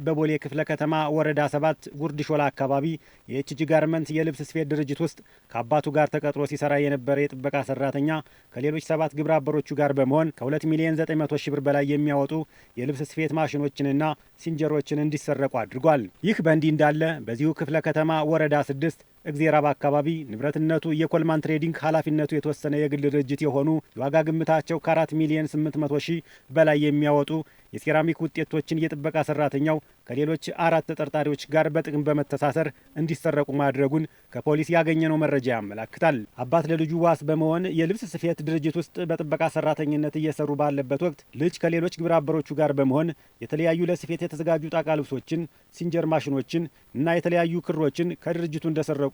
በቦሌ ክፍለ ከተማ ወረዳ 7 ጉርድ ሾላ አካባቢ የኤችጂ ጋርመንት የልብስ ስፌት ድርጅት ውስጥ ከአባቱ ጋር ተቀጥሮ ሲሰራ የነበረ የጥበቃ ሰራተኛ ከሌሎች 7 ግብረ አበሮቹ ጋር በመሆን ከ2 ሚሊዮን 900 ሺህ ብር በላይ የሚያወጡ የልብስ ስፌት ማሽኖችንና ሲንጀሮችን እንዲሰረቁ አድርጓል። ይህ በእንዲህ እንዳለ በዚሁ ክፍለ ከተማ ወረዳ 6 እግዜራብ አካባቢ ንብረትነቱ የኮልማን ትሬዲንግ ኃላፊነቱ የተወሰነ የግል ድርጅት የሆኑ የዋጋ ግምታቸው ከ4 ሚሊዮን 800 ሺህ በላይ የሚያወጡ የሴራሚክ ውጤቶችን የጥበቃ ሰራተኛው ከሌሎች 4 ተጠርጣሪዎች ጋር በጥቅም በመተሳሰር እንዲሰረቁ ማድረጉን ከፖሊስ ያገኘነው መረጃ ያመላክታል። አባት ለልጁ ዋስ በመሆን የልብስ ስፌት ድርጅት ውስጥ በጥበቃ ሰራተኝነት እየሰሩ ባለበት ወቅት ልጅ ከሌሎች ግብረ አበሮቹ ጋር በመሆን የተለያዩ ለስፌት የተዘጋጁ ጣቃ ልብሶችን፣ ሲንጀር ማሽኖችን እና የተለያዩ ክሮችን ከድርጅቱ እንደሰረቁ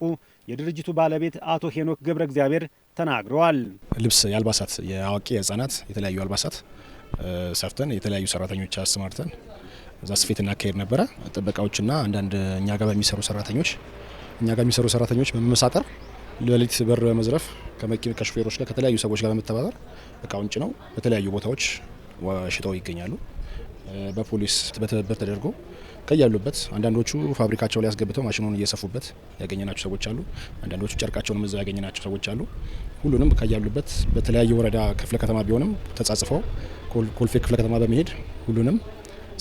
የድርጅቱ ባለቤት አቶ ሄኖክ ገብረ እግዚአብሔር ተናግረዋል። ልብስ የአልባሳት የአዋቂ የህጻናት የተለያዩ አልባሳት ሰርተን የተለያዩ ሰራተኞች አሰማርተን እዛ ስፌት እናካሄድ ነበረ። ጥበቃዎችና አንዳንድ እኛ ጋር የሚሰሩ ሰራተኞች በመመሳጠር ሌሊት በር በመዝረፍ ከመኪና ከሹፌሮች ጋር ከተለያዩ ሰዎች ጋር በመተባበር እቃውን ጭነው በተለያዩ ቦታዎች ሽጠው ይገኛሉ። በፖሊስ በትብብር ተደርጎ ከያሉበት አንዳንዶቹ ፋብሪካቸው ላይ አስገብተው ማሽኑን እየሰፉበት ያገኘናቸው ሰዎች አሉ። አንዳንዶቹ ጨርቃቸውን እዛው ያገኘናቸው ሰዎች አሉ። ሁሉንም ከያሉበት በተለያየ ወረዳ ክፍለ ከተማ ቢሆንም ተጻጽፈው ኮልፌ ክፍለ ከተማ በመሄድ ሁሉንም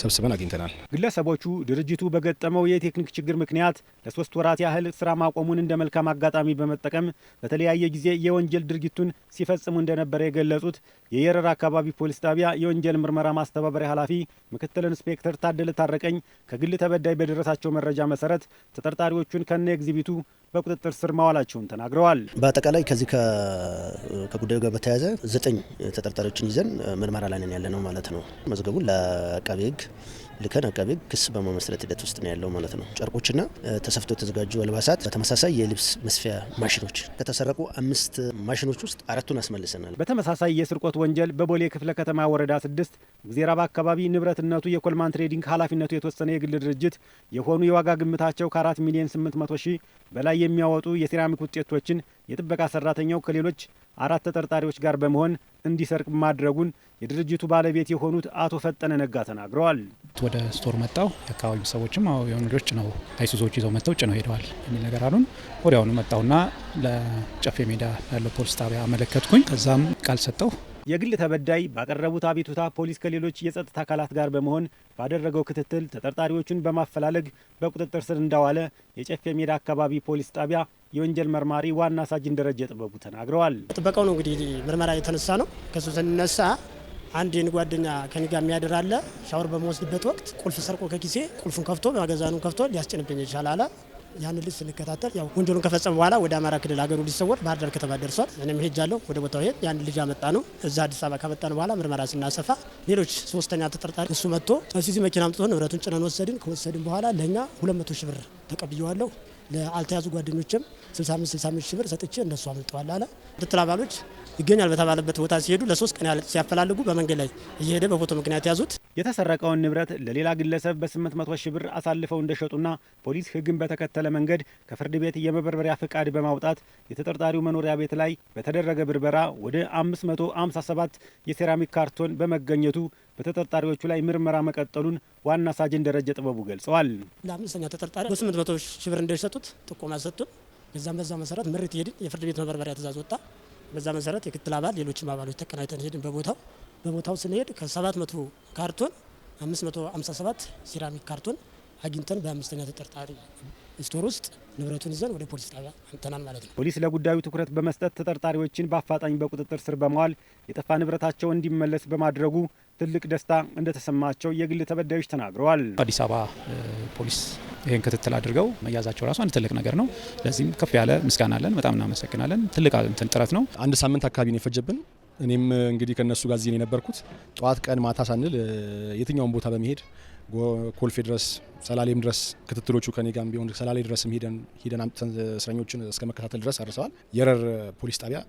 ሰብስበን አግኝተናል። ግለሰቦቹ ድርጅቱ በገጠመው የቴክኒክ ችግር ምክንያት ለ3 ወራት ያህል ስራ ማቆሙን እንደ መልካም አጋጣሚ በመጠቀም በተለያየ ጊዜ የወንጀል ድርጊቱን ሲፈጽሙ እንደነበረ የገለጹት የየረር አካባቢ ፖሊስ ጣቢያ የወንጀል ምርመራ ማስተባበሪያ ኃላፊ ምክትል ኢንስፔክተር ታደለ ታረቀኝ ከግል ተበዳይ በደረሳቸው መረጃ መሰረት ተጠርጣሪዎቹን ከነ ኤግዚቢቱ በቁጥጥር ስር ማዋላቸውን ተናግረዋል። በአጠቃላይ ከዚህ ከጉዳዩ ጋር በተያያዘ 9 ተጠርጣሪዎችን ይዘን ምርመራ ላይ ነን ያለነው ማለት ነው። መዝገቡን ለአቃቤ ሕግ ልከን አቃቤ ሕግ ክስ በመመስረት ሂደት ውስጥ ነው ያለው ማለት ነው። ጨርቆችና ተሰፍቶ የተዘጋጁ አልባሳት፣ በተመሳሳይ የልብስ መስፊያ ማሽኖች ከተሰረቁ 5 ማሽኖች ውስጥ 4ቱን አስመልሰናል። በተመሳሳይ የስርቆት ወንጀል በቦሌ ክፍለ ከተማ ወረዳ 6 እግዜራብ አካባቢ ንብረትነቱ የኮልማን ትሬዲንግ ኃላፊነቱ የተወሰነ የግል ድርጅት የሆኑ የዋጋ ግምታቸው ከ4 ሚሊዮን 800 ሺህ በላይ የሚያወጡ የሴራሚክ ውጤቶችን የጥበቃ ሰራተኛው ከሌሎች 4 ተጠርጣሪዎች ጋር በመሆን እንዲሰርቅ ማድረጉን የድርጅቱ ባለቤት የሆኑት አቶ ፈጠነ ነጋ ተናግረዋል። ወደ store መጣው የአካባቢው ሰዎችም አዎ የሆኑ ልጆች ነው አይሱዞች ይዘው መጥተው ጭነው ሄደዋል የሚል ነገር አሉን። ወዲያውኑ መጣውና ለጨፌ ሜዳ ያለው ፖሊስ ጣቢያ አመለከትኩኝ። ከዛም ቃል ሰጠው። የግል ተበዳይ ባቀረቡት አቤቱታ ፖሊስ ከሌሎች የጸጥታ አካላት ጋር በመሆን ባደረገው ክትትል ተጠርጣሪዎቹን በማፈላለግ በቁጥጥር ስር እንዳዋለ የጨፌ ሜዳ አካባቢ ፖሊስ ጣቢያ የወንጀል መርማሪ ዋና ሳጅን ደረጀ ጥበቡ ተናግረዋል። ጥበቃው ነው እንግዲህ ምርመራ የተነሳ ነው። ከሱ ስንነሳ አንድ የኔ ጓደኛ ከኔ ጋር የሚያድር አለ። ሻወር በመወስድበት ወቅት ቁልፍ ሰርቆ ከኪሴ ቁልፉን ከፍቶ ማገዛኑን ከፍቶ ሊያስጭንብኝ ይችላል አለ። ያን ልጅ ስንከታተል ያው ወንጀሉን ከፈጸመ በኋላ ወደ አማራ ክልል ሀገሩ ሊሰወር ባህር ዳር ከተማ ደርሷል። እኔም ሄጃለሁ ወደ ቦታው ሄድ ያን ልጅ አመጣ ነው። እዛ አዲስ አበባ ካመጣን በኋላ ምርመራ ስናሰፋ ሌሎች 3ኛ ተጠርጣሪ እሱ መጥቶ እዚህ መኪና አምጥቶ ንብረቱን ጭነን ወሰድን። ከወሰድን በኋላ ለኛ 200 ሺህ ብር ተቀብየዋለሁ። ለአልተያዙ ጓደኞችም 65 ሺህ ብር ሰጥቼ እነሱ አምልጠዋል አለ። ክትትል አባሎች ይገኛል በተባለበት ቦታ ሲሄዱ ለ3 ቀን ያህል ሲያፈላልጉ በመንገድ ላይ እየሄደ በፎቶ ምክንያት ያዙት። የተሰረቀውን ንብረት ለሌላ ግለሰብ በ800 ሺህ ብር አሳልፈው እንደሸጡና ፖሊስ ሕግን በተከተለ መንገድ ከፍርድ ቤት የመበርበሪያ ፍቃድ በማውጣት የተጠርጣሪው መኖሪያ ቤት ላይ በተደረገ ብርበራ ወደ 557 የሴራሚክ ካርቶን በመገኘቱ በተጠርጣሪዎቹ ላይ ምርመራ መቀጠሉን ዋና ሳጅን ደረጀ ጥበቡ ገልጸዋል። ለአምስተኛ ተጠርጣሪ በ800 ሺህ ብር እንደሸጡት ጥቆማ ሰጡን። ከዛም በዛ መሰረት ምሪት ሄድን። የፍርድ ቤት መበርበሪያ ትዕዛዝ ወጣ። በዛ መሰረት የክትትል አባል ሌሎችም አባሎች ተቀናይተን ሄድን። በቦታው ስንሄድ ከ700 ካርቶን 557 ሴራሚክ ካርቶን አግኝተን በአምስተኛ ተጠርጣሪ store ውስጥ ንብረቱን ይዘን ወደ ፖሊስ ጣቢያ አምጥተናል ማለት ነው። ፖሊስ ለጉዳዩ ትኩረት በመስጠት ተጠርጣሪዎችን በአፋጣኝ በቁጥጥር ስር በማዋል የጠፋ ንብረታቸው እንዲመለስ በማድረጉ ትልቅ ደስታ እንደተሰማቸው የግል ተበዳዮች ተናግረዋል። አዲስ አበባ ፖሊስ ይሄን ክትትል አድርገው መያዛቸው ራሱ አንድ ትልቅ ነገር ነው። ለዚህም ከፍ ያለ ምስጋና አለን። በጣም እናመሰግናለን። ትልቅ እንትን ጥረት ነው። አንድ ሳምንት አካባቢ ነው የፈጀብን። እኔም እንግዲህ ከነሱ ጋር እዚህ ነው የነበርኩት። ጠዋት ቀን ማታ ሳንል የትኛውን ቦታ በመሄድ ኮልፌ ድረስ ሰላሌም ድረስ ክትትሎቹ ከኔ ጋርም ቢሆን ሰላሌ ድረስም ሄደን አምጥተን እስረኞችን እስከ መከታተል ድረስ አድርሰዋል። የረር ፖሊስ ጣቢያ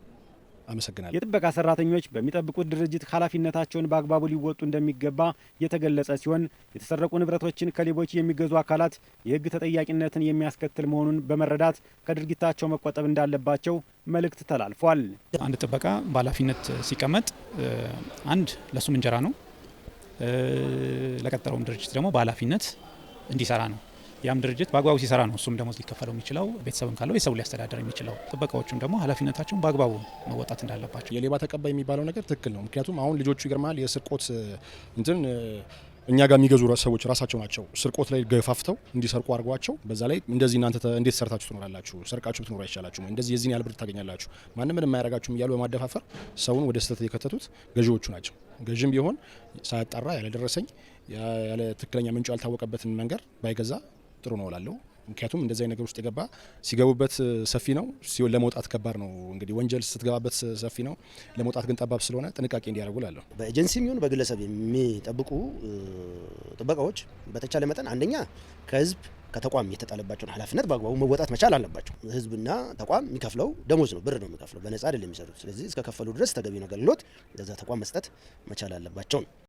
አመሰግናለሁ። የጥበቃ ሰራተኞች በሚጠብቁት ድርጅት ኃላፊነታቸውን በአግባቡ ሊወጡ እንደሚገባ የተገለጸ ሲሆን የተሰረቁ ንብረቶችን ከሌቦች የሚገዙ አካላት የሕግ ተጠያቂነትን የሚያስከትል መሆኑን በመረዳት ከድርጊታቸው መቆጠብ እንዳለባቸው መልእክት ተላልፏል። አንድ ጥበቃ በኃላፊነት ሲቀመጥ አንድ ለሱም እንጀራ ነው፣ ለቀጠረውም ድርጅት ደግሞ በኃላፊነት እንዲሰራ ነው። ያም ድርጅት በአግባቡ ሲሰራ ነው እሱም ደሞዝ ሊከፈለው የሚችለው፣ ቤተሰብም ካለው ቤተሰቡ ሊያስተዳደር የሚችለው። ጥበቃዎቹም ደግሞ ኃላፊነታቸውን በአግባቡ መወጣት እንዳለባቸው። የሌባ ተቀባይ የሚባለው ነገር ትክክል ነው። ምክንያቱም አሁን ልጆቹ ይገርማል የስርቆት እንትን እኛ ጋር የሚገዙ ሰዎች ራሳቸው ናቸው ስርቆት ላይ ገፋፍተው እንዲሰርቁ አድርጓቸው። በዛ ላይ እንደዚህ እናንተ እንዴት ሰርታችሁ ትኖራላችሁ? ሰርቃችሁ ብትኖሩ አይሻላችሁም? እንደዚህ የዚህን ያህል ብር ታገኛላችሁ፣ ማንም ምንም አያረጋችሁም እያሉ በማደፋፈር ሰውን ወደ ስህተት የከተቱት ገዢዎቹ ናቸው። ገዥም ቢሆን ሳያጣራ ያለ ደረሰኝ ያለ ትክክለኛ ምንጩ ያልታወቀበትን መንገድ ባይገዛ ጥሩ ነው እላለሁ። ምክንያቱም እንደዚህ አይነት ነገር ውስጥ የገባ ሲገቡበት ሰፊ ነው፣ ሲሆን ለመውጣት ከባድ ነው። እንግዲህ ወንጀል ስትገባበት ሰፊ ነው፣ ለመውጣት ግን ጠባብ ስለሆነ ጥንቃቄ እንዲያደርጉ እላለሁ። በኤጀንሲም ይሁን በግለሰብ የሚጠብቁ ጥበቃዎች በተቻለ መጠን አንደኛ ከህዝብ ከተቋም የተጣለባቸውን ኃላፊነት በአግባቡ መወጣት መቻል አለባቸው። ህዝብና ተቋም የሚከፍለው ደሞዝ ነው፣ ብር ነው የሚከፍለው፣ በነጻ አይደለም የሚሰሩት። ስለዚህ እስከከፈሉ ድረስ ተገቢውን አገልግሎት ለዛ ተቋም መስጠት መቻል አለባቸው ነው።